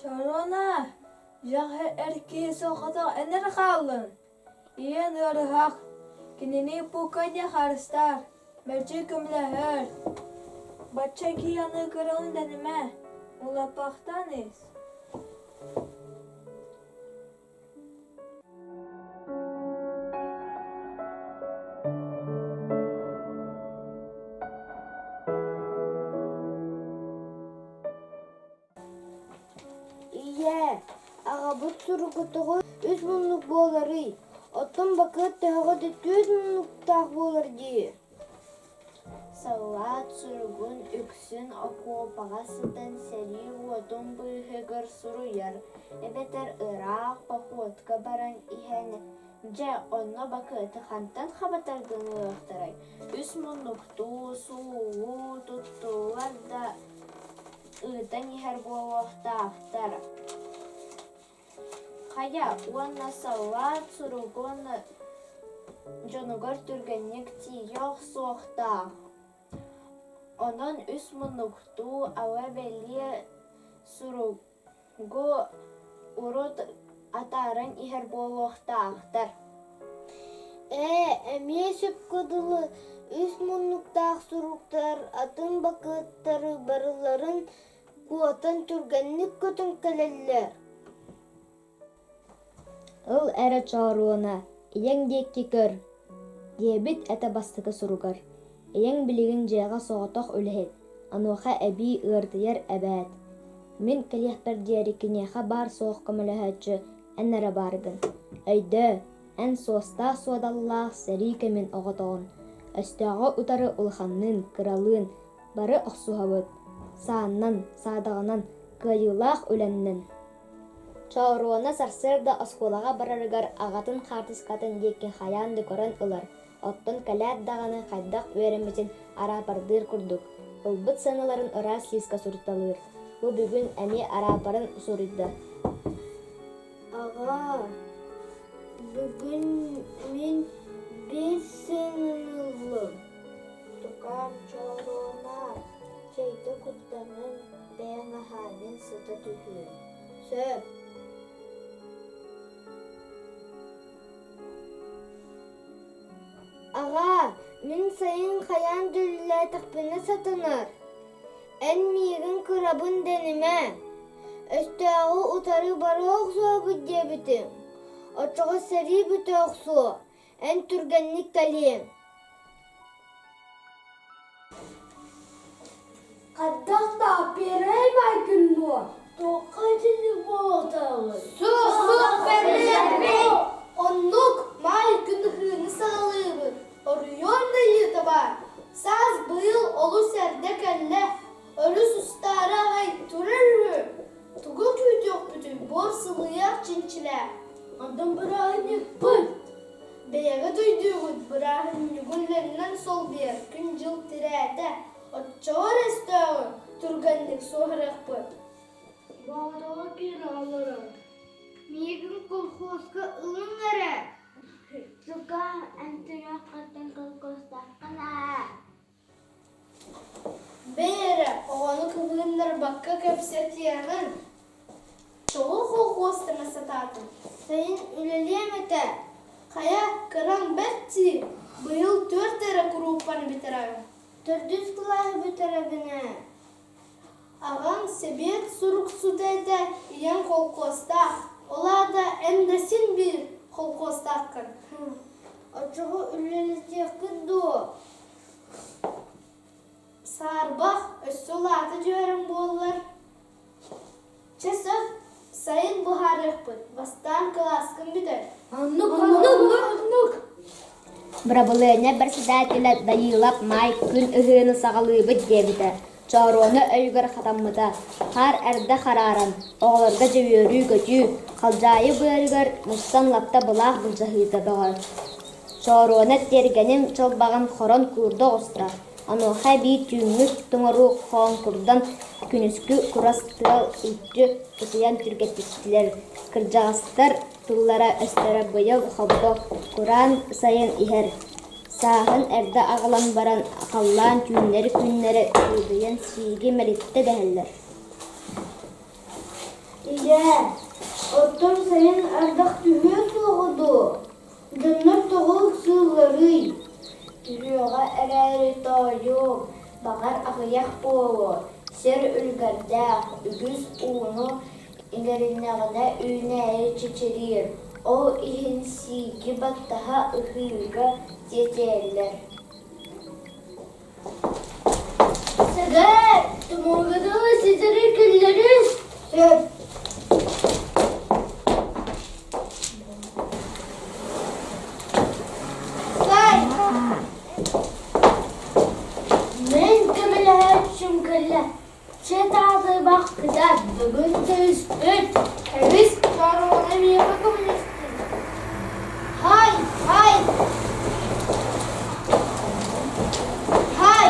Шарона, дьахтар эр киһи соҕотох эн эрэ хааллыҥ. Ийэҥ ыарыһах, кинини пуканья харыстаар, мэлдьи көмөлөһөр. Бачча киһи аны кыралын дэнимэ, улаппахтаан ис. Ийээ, аҕабыт суругутугу үс муннук буоларый, оттон бакыат төһөҕө да түөрт муннуктаах буолар дии Саллаат суругун үксүн окуопаҕа сытан сэрии уотун быыһыгар суруйар эбэтэр ыраах походка баран иһэн Дьэ, онно бакыаты хантан хаба тардан ылыахтарай, үс муннуктуу, суулуу туттуллар да ыытан иһэр буолуохтаахтар. Хайа уонна саллаат суругун дьонугар түргэнник тиийэ охсуохтаах. Онон үс муннуктуу ала бэлиэ суругу урут атааран иһэр буолуохтаахтар. Ээ, эмиэ сөпкө дылы үс муннуктаах суруктар атын бакыаттары барыларын куотан түргэнник көтөн кэлэллэр. Ыл эрэ Чооруона, ийэҥ диэки көр, диэбит этэ бастакы суругар. Ийэҥ билигин дьиэҕэ соҕотох үлэһит, онуоха эбии ыардыйар эбээт. Мин кэлиэхпэр диэри киниэхэ баар-суох көмөлөһөөччү эн эрэ бааргын. Өйдөө, эн суостаах-суодаллаах сэрии кэмин оҕотоҕун. Өстөөҕү утары улаханныын, кыралыын бары охсуһабыт. Сааннан, саадаҕынан, кыайыылаах үлэннэн. Чооруона сарсыарда оскуолаҕа барарыгар аҕатын хаартыскатын диэки хайаан да көрөн ылар, оттон кэлээт даҕаны хайдах үөрэммитин араапардыыр курдук, ылбыт сыаналарын ыраас лиискэ суруйталыыр. Бу бүгүн эмиэ араапарын суруйда. Аҕаа, бүгүн мин биир сыананы ыллым. Тукаам Чооруона, чэйдэ куттанан бэйэҥ аһаа, мин сыта түһүөм. Сөп. Аҕаа, мин сайын хайаан да үлэлээтэхпинэ сатанар. Эн миигин кырабын дэнимэ. Өстөөҕү утары бара охсуобут диэбитиҥ. Оччоҕо сэрии бүтэ охсуо, эн түргэнник кэлиэҥ. Хайдах да первэй майгын дуо? Туохха итинник буолуохтааҕый? Суох, суох, бэриллэрбит! Оннук маай күн ыһыыны саҕалыыбыт. Оройуон да ыйыыта баар. Саас быйыл олус эрдэ кэллэ. Өрүс устаары аҕай турар үһү. Тугу күүтүөхпүтүй, буор сылыйар чинчилээх. Онтон бырааһынньыкпыт. Бэйэҕит өйдүүгүт, бырааһынньыгы үлэннэн солбуйар күн-дьыл тирээтэ. Оччоҕо эрэ өстөөҕү түргэнник суоһарыахпыт. Баҕатаҕа киирэ олорор. Миигин колхозка ылыҥ эрэ. Тукаам, эн төрүөххүттэн колхозтааххын аа. Бэй эрэ, оҕону кыбыһыннарбакка кэпсэтиэҕиҥ. Тоҕо колхозтана сатаатыҥ? Сайын үлэлиэм этэ. Хайа, кыраҥ бэрт дии, быйыл түөрт эрэ курууппаны бүтэрэҕин. Төрдүс кылааһы бүтэрэбин ээ. Аҕаҥ сэбиэт суруксута этэ, ийэҥ холкуостаах. Ол аата эн да син биир холкуостааххын. Оччоҕо үлэлэтиэххит дуо? Саарбах, өссө улаата түһэрим буоллар. Чэ сөп, сайын быһаарыахпыт, бастаан кылааскын бүтэр. Оннук, оннук, оннук. Бырабылыанньа председателэ Дайыылап Маай күн ыһыыны саҕалыыбыт диэбитэ, Чооруона өйүгэр хатаммыта, хаар эрдэ харааран, оҕолорго дьэ үөрүү-көтүү, халдьаайы быарыгар мустан лапта былаах былдьаһыыта бөҕө. Чооруона тиэргэнин чалбаҕын хорон куурда оҕуста, онуоха эбии түүҥҥү тоҥоруу хооҥкурдан, күнүскү курас тыал үлтү утуйан түргэттиттилэр, кырдьаҕастар тыллара-өстөрө быйыл хобдо кураан сайын иһэр, сааһын эрдэ аҕалан баран халлаан түүннэри-күннэри сыыдыйан сииги мэлиттэ дэһэллэр. Ийээ, оттон сайын ардах түһүө суоҕа дуо? Дьоннор тоҕо ыксыылларый? Түһүөҕэ эрээри тоойуом, баҕар аҕыйах буолуо, сир үлүгэрдээх, үгүс ууну иҥэриннэҕинэ үүнээйи чэчириир, ол иһин сииги баттаһа ыһыыга тиэтэйэллэр. Сэгэр, тумууга дылы ситэри киллэрис. Сөп. Сай! Мин көмөлөһөөччүм кэллэ. Чэ таатыбах кытаат, бүгүн түспүт. Кэбис, чооруона миэхэ көмөлөстүн. Хай, хай! Хай!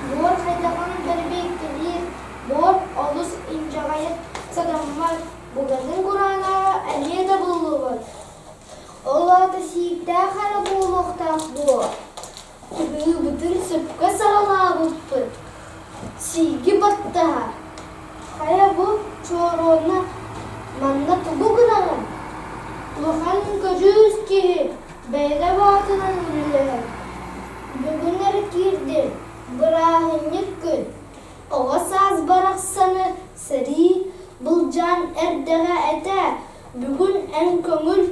Буор хайдаҕын бэрбиэккэлиир, буор олус инчэҕэйэ сатаммат, букатын кураанаҕа эмиэ да буллубат. Ол аата сииктээх эрэ буолуохтаах дуо? Ыһыыбытын сөпкө саҕалаабыппыт, сииги баттаһа. Хайа бу чооруона манна тугу гынаҕын? Улахан көдьүүс киһи бэйэтэ баҕатынан үлэлэһэр. Бүгүн эрэ киирдим, бырааһынньык күн. Оҕо саас барахсаны сэрии былдьаан эрдэҕэ этэ, бүгүн эн көҥүл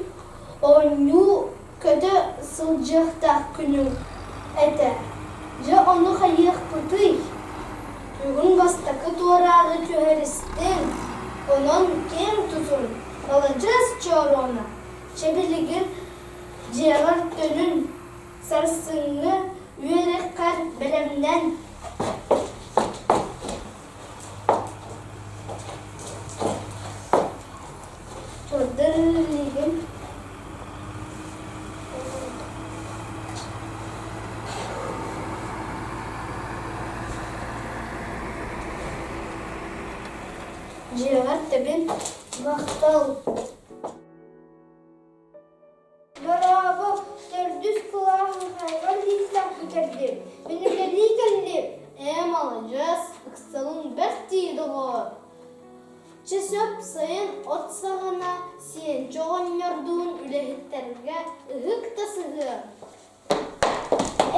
оонньуу көтө сылдьыахтаах күнүҥ этэ. Дьэ ону хайыахпытый? Бүгүн бастакы туорааҕы түһэристиҥ, онон киэҥ тутун, маладьыас Чооруона, чэ билигин дьиэҕэр төнүн, сарсыҥҥы үөрэххэр бэлэмнэн. Көрдөрүүлүүгүн Дьиэҕэр тэбин махтал Дорообо, төрдүс кылааһы хайҕал лиистээх бүтэрдим. Мин үлэлии кэллим. Ээ, маладьыас, ыксалыҥ бэрт дии, доҕоор. Чэ сөп, сайын от саҕана сиэнчэ оҕонньордуун үлэһиттэргэ ыһык да сыһыа.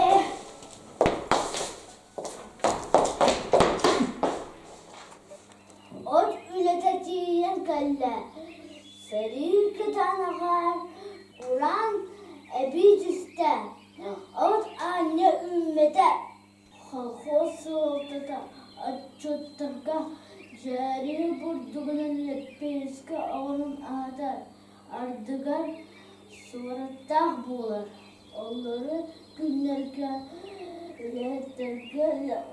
Ээ, От үлэтэ тиийэн кэллэ, сэрии кытаанаҕар кураан эбии түстэ, от аанньа үүммэтэ. Колхоз суолтата отчуттарга дьээрии бурдугунан лэппиэскэ оҕонун аһатар, ардыгар суораттаах буолар. Олору күннэргэ үлэһиттэргэ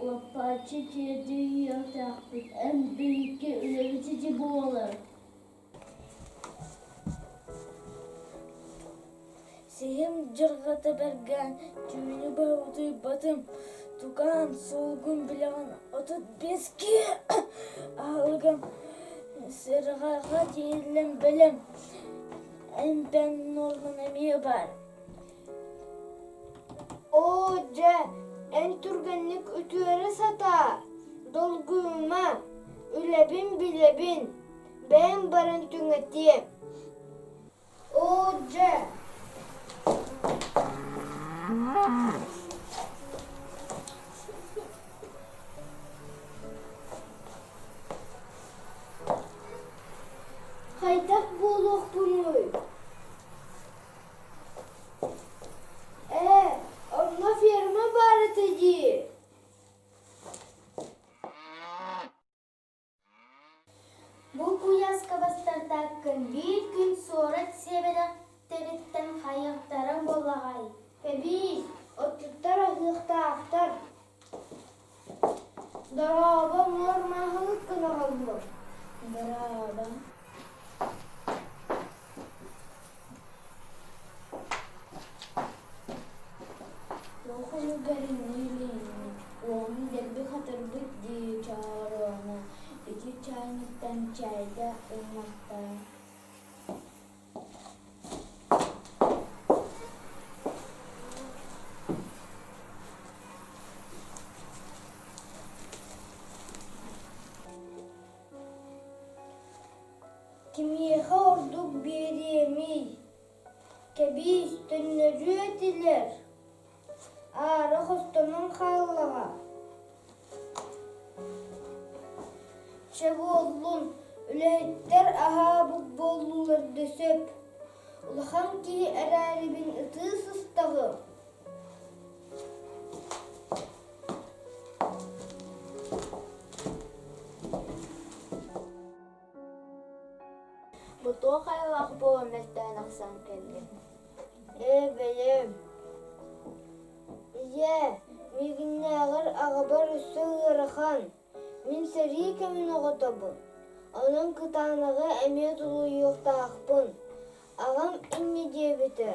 лаппааччы тиэрдиэхтээхпит, эн биһикки үлэбит ити буолар. Сиһим дьарҕата бэргээн, түүнү быһа утуйбатым, тукаам, суолгун билэҕин, 35 киһи аһылыгым сыарҕаҕа тиэллэн бэлэм, эмпэн нуорман эмиэ баар. Оо дьэ, эн түргэнник үтүөрэ сатаа, долгуйума, үлэбин билэбин, бэйэм баран түҥэтиэм. Оо дьэ Хайдах буолуохпунуй? Ээ, онно ферма баар этэ дии. Бу куйааска бастартааккын биир күн суорат сиэбэтэхтэриттэн хайыахтара буоллаҕай? Кэбиис, отчуттар аһыахтаахтар. Дорообо, муор мааһылык гынаҕаллар. Дорообо. чаанньыктан чэйдэ ылыахтара. Кимиэхэ ордук биэриэмий, кэбиис, төннөрүө этилэр, аара хостонон хааллаҕа Чэ буоллун, үлэһиттэр аһаабыт буоллулар да сөп, улахан киһи эрээрибин ытыы сыстаҕым Бу туох айылаах буолан мөлтөөн ахсаан кэллиҥ? Ээ, бэйэм Ийээ, миигиннээҕэр аҕабар өссө ыарахан. Мин сэрии кэмин оҕотобун, онон кытаанаҕы эмиэ тулуйуохтаахпын. Аҕам инньэ диэбитэ.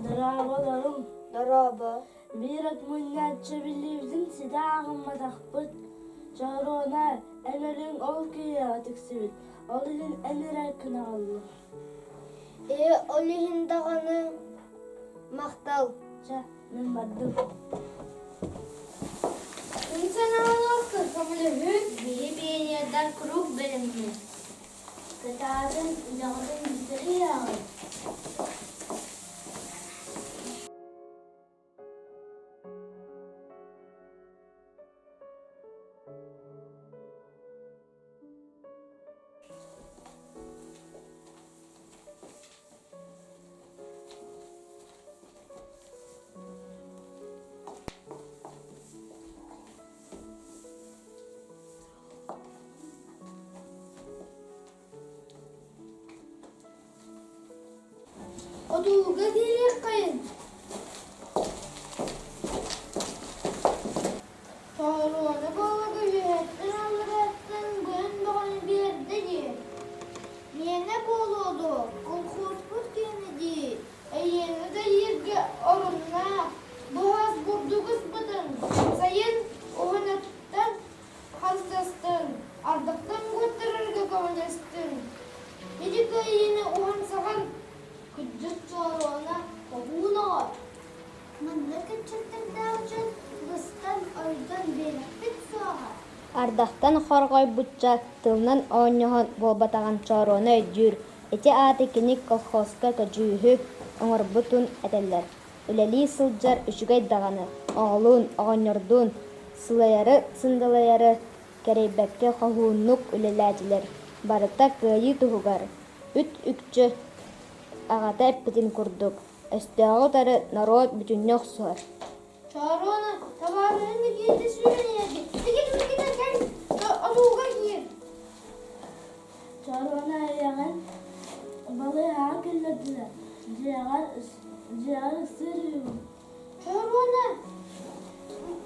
Дорооболоруҥ! Дорообо. Биир от мунньааччы билиибитин ситэ ааҕымматахпыт. Чооруона, эн өлүҥ ол киһиэхэ тиксибит, ол иһин эн эрэ кынаҕаллыҥ. Ээ, ол иһин даҕаны махтал. Чэ, мин бардым. Мин санаалаахпын көмөлөһүн. Биһи пионердар куруук бэлэммит. Кытаатын, үлэҕитин бүтэрийэҕит. Одуулга киириэххэйин Чооруона буолага үөһэттэн аллараттан быһан бөҕөнү биэрдэ дии. Миэнэ буолуо дуо, колхозпут киэнэ дии, эйиэнэ да ииргэ оруннаах, быһаас бурдук ыспытын, сайын уһунаттан Харыстастын, ардахтан куоттарарга көмөлөстүн. Ити кыайыыны уһансаҕын, Кырдьык чооруона хоһуун оҕо. Манна кыччаттардаах дьон быстан-ойдон биэрэхпит суоҕа. Ардахтан хорҕойбучча тылынан оонньоһон буолбатаҕын Чооруона өйдүүр, ити ааты кини колхозка көдьүүһү оҥорбутун этэллэр. Үлэлии сылдьар үчүгэй даҕаны, оҕолуун, оҕонньордуун сылайары-сындалыйары кэрэйбэккэ хоһууннук үлэлээтилэр, барыта кыайыы туһугар, үт-үкчү аҕата эппитин курдук, өстөөҕү утары норуот бүтүннүү охсуһар. Чооруона, табаарыһын Никиитэ сүүрэн иһэргэ, Никита, Никита, кэл, отууга киир. Чооруона айаҕын балыыһаҕа киллэрдилэр, дьиэҕэр дьиэҕэр ыксыыр үһүгүн. Чооруона,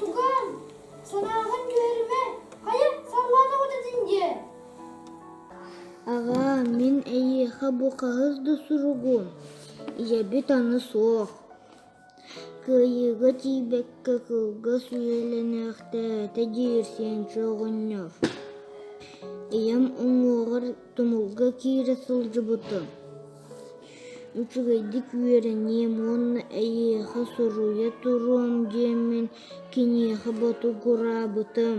тугаан, санааҕын түһэримэ, хайа, саллаат оҕото этиҥ диэ. Аҕаа, мин эйиэхэ бу хаһыс да суругум, ийэбит аны суох. Кыайыыга тиийбэккэ кылгас үйэлэниэхтээтэ диир Сиэнчэ оҕонньор. Ийэм уҥуоҕар тумулга киирэ сылдьыбытым. Үчүгэйдик үөрэниэм уонна эйиэхэ суруйа туруом диэммин киниэхэ ботугураабытым.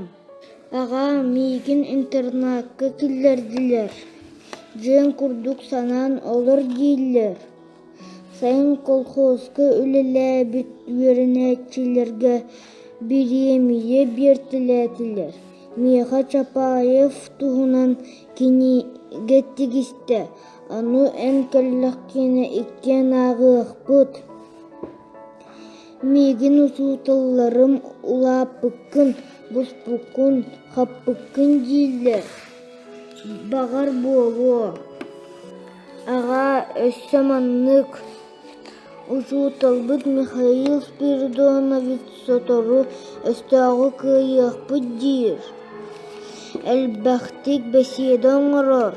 Аҕаа, миигин интернакка киллэрдилэр, дьиэҥ курдук санаан олор дииллэр. Сайын колхозка үлэлээбит үөрэнээччилэргэ бириэмийэ биэртэлээтилэр. Миэхэ Чапаев туһунан кинигэ тигистэ, ону эн кэллэххинэ иккиэн ааҕыахпыт. Миигин учууталларым улааппыккын, буспуккун, хаппыккын дииллэр. Баҕар буолуо. Аҕаа, өссө маннык, учууталбыт Михаил Спиридонович сотору өстөөҕү кыайыахпыт диир, элбэхтик бэсиэдэ оҥорор,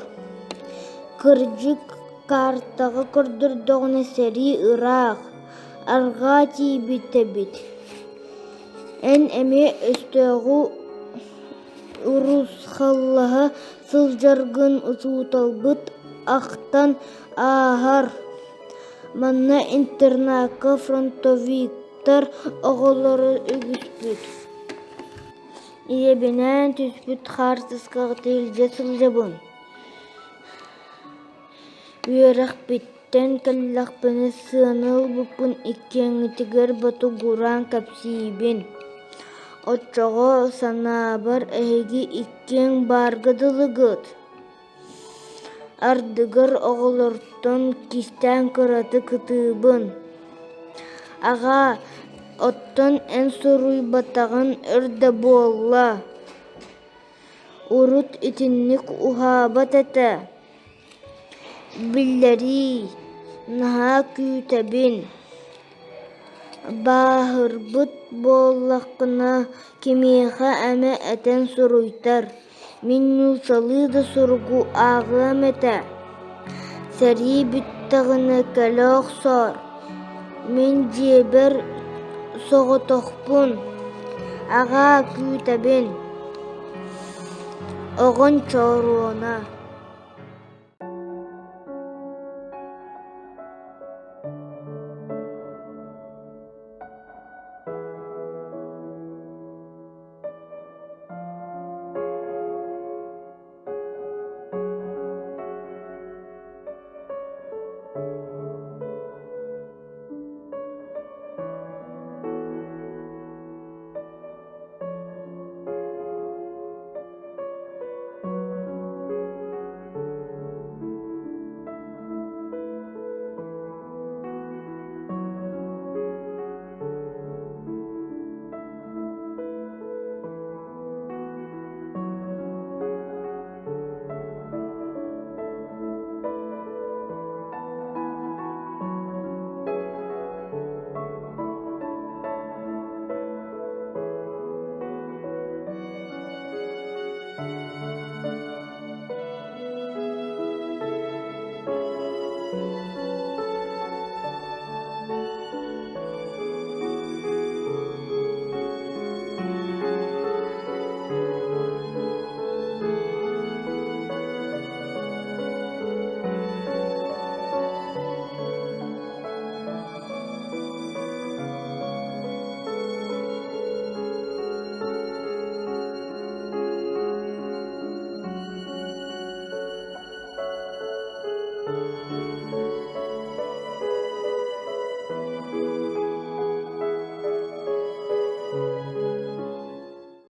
кырдьык картаҕа көрдөрдөҕүнэ сэрии ыраах, арҕаа тиийбит эбит. Эн эмиэ өстөөҕү Урусхаллаһа сылдьаргын учууталбыт ахтан ааһар. Манна интернакка фронтовиктар оҕолоро үгүспүт. Ийэбинээн түспүт хаартыскаҕыт илдьэ сылдьабын. Үөрэхпиттэн кэллэхпинэ сыана ылбыппын иккиэҥҥитигэр ботугураан кэпсиибин. Оччоҕо санаабар эһиги иккиэн баарга дылыгыт. Ардыгар оҕолортон кистээн кыратык ытыыбын. Аҕаа, оттон эн суруйбатаҕын өр да буолла. Урут итинник уһаабат этэ. Биллэрий, наһаа күүтэбин. Бааһырбыт буоллаххына кимиэхэ эмэ этэн суруйтар, мин нууччалыы да суругу ааҕыам этэ. Сэрии бүттэҕинэ кэлэ охсоор, мин дьиэбэр соҕотохпун, аҕаа күүтэбин. Оҕон чооруона.